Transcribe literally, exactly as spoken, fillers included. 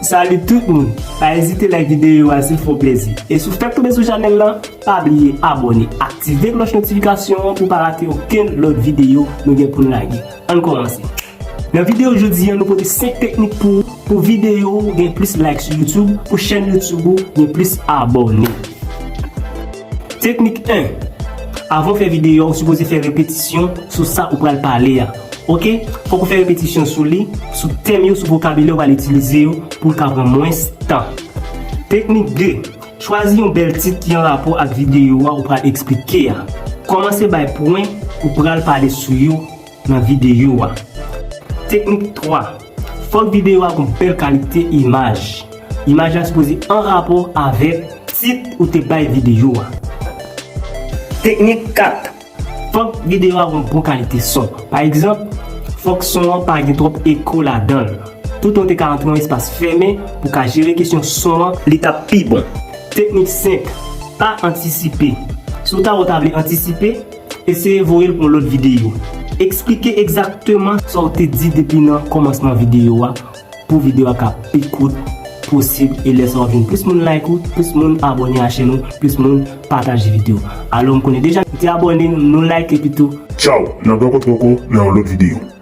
Salut tout moun! Pa ezite like videyo a, se fè w plezi. E si w fèk tonbe sou chanèl lan, pa bliye abòne, aktive klòch notifikasyon an pou w pa rate okenn lòt videyo nou gen pou n lage. Ann kòmanse. Nan videyo jodi a, nou pote senk teknik pou, pou videyo ou gen plis like sou YouTube, pou chèn YouTube ou gen plis abòne. Teknik en. Avan w fè videyo a, ou sipoze fè repetisyon sou sa ou pral pale a. Oke? Fòk ou fè repetisyon sou li, sou tèm yo, sou vokabilè ou pral itilize yo pou l ka pran mwens tan. Teknik de. Chwazi yon bèl tit ki an rapò ak videyo a ou pral eksplike a. Kòmanse bay pwen ou pral pale sou yo nan videyo a. Teknik twa. Fòk videyo a gon bèl kalite imaj. Imaj la sipoze an rapò avèk tit ou te bay videyo a. Teknik kat. Fòk videyo a gon bon kalite son. Pa egzanp, fòk son an pa gen twòp eko ladan l. Toutan w te ka antre yon espas fèmen pou w ka jere kesyon son an, li t ap pi bon. Teknik senk. Pa antisipe. Si w ta wè w ta vle antisipe, eseye voye l pou yon lòt videyo. Eksplike egzakteman sa w te di depi nan kòmansman videyo a pou videyo a ka pi kout posib, e lè sa w ap jwenn plis moun like ou, plis moun abòne a chèn ou, plis moun pataje videyo. Alò, m konnen deja, kite abòne, nou like epi tou. Tchaw, n ap rankontre ankò nan yon lòt videyo.